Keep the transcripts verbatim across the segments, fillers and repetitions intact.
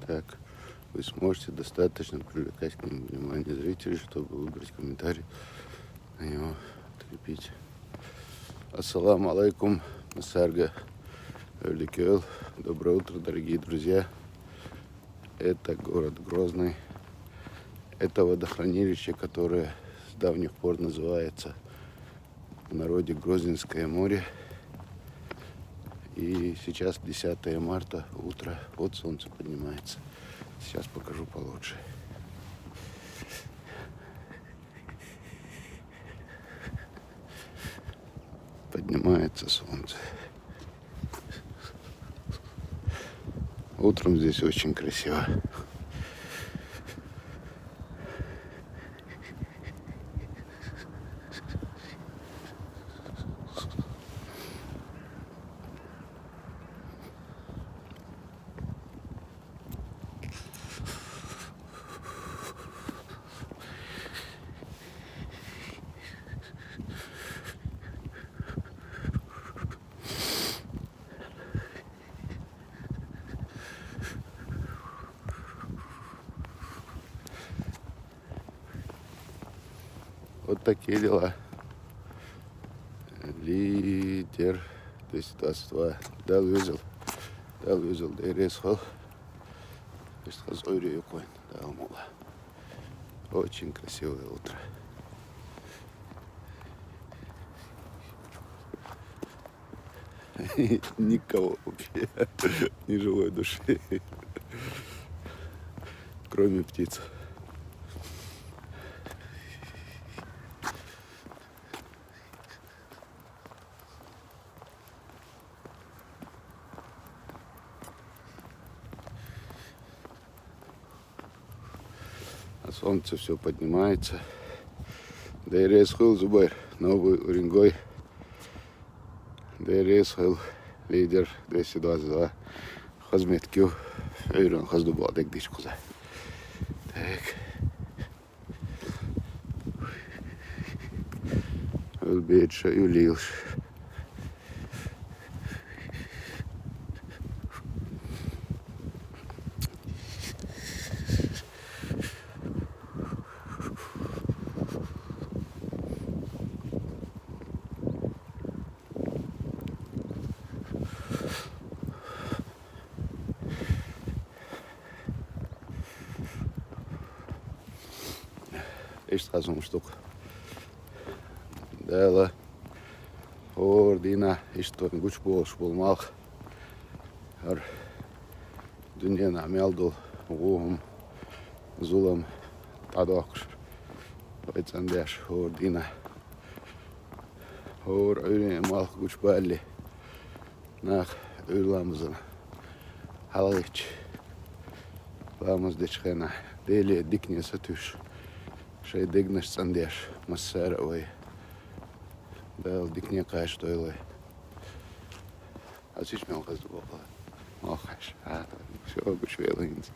Так, вы сможете достаточно привлекать к нему внимание зрителей, чтобы выбрать комментарий, на него открепить. Ассаламу алейкум, массаарга, Эрдикёл. Доброе утро, дорогие друзья. Это город Грозный. Это водохранилище, которое с давних пор называется в народе Грозненское море. И сейчас десятое марта, утро. Вот солнце поднимается. Сейчас покажу получше. Поднимается солнце. Утром здесь очень красиво. Вот такие дела. Лидер двести двадцать два. Дала везал. Дала везал. Дерес хол. Очень красивое утро. Никого вообще. Ни живой души. Кроме птиц. А солнце все поднимается. Дерес хол, Зубайр, Новый Уренгой. Дерес хол, лидер двести двадцать два. Хозмет кю. Эйрон хозду бадек диш куза. Так. Өлбеет ша юлилш. Ишт хазумштук. Дала. Ор дина ишт тон гуч болш болмалх. Ар дунен амялдул гугум зулам тадокш. Вайцандеш ор дина. Ор уйрен малх гуч балли. Нах уйр ламазан. Халгич. Ламаз дечхена. Дели дикне сатуш. Шей дегнаш цандеш. Массара ой. Дал дикне каш тойлой. А сич мел хазду бокла. Мохаш. А, все гуч велинц.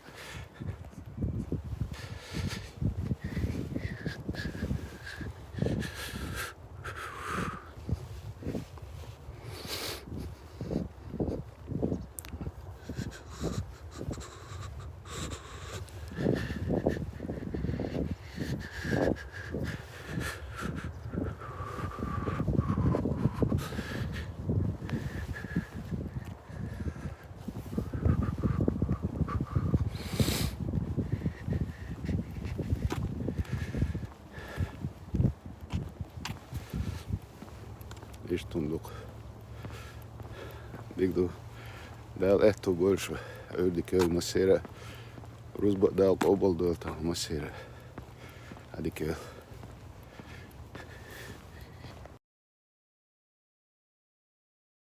Ишт тундук. Дигду. Дал эту больше. Эрдикёл массера. Рузба дал обал дал там массера. Адикёл.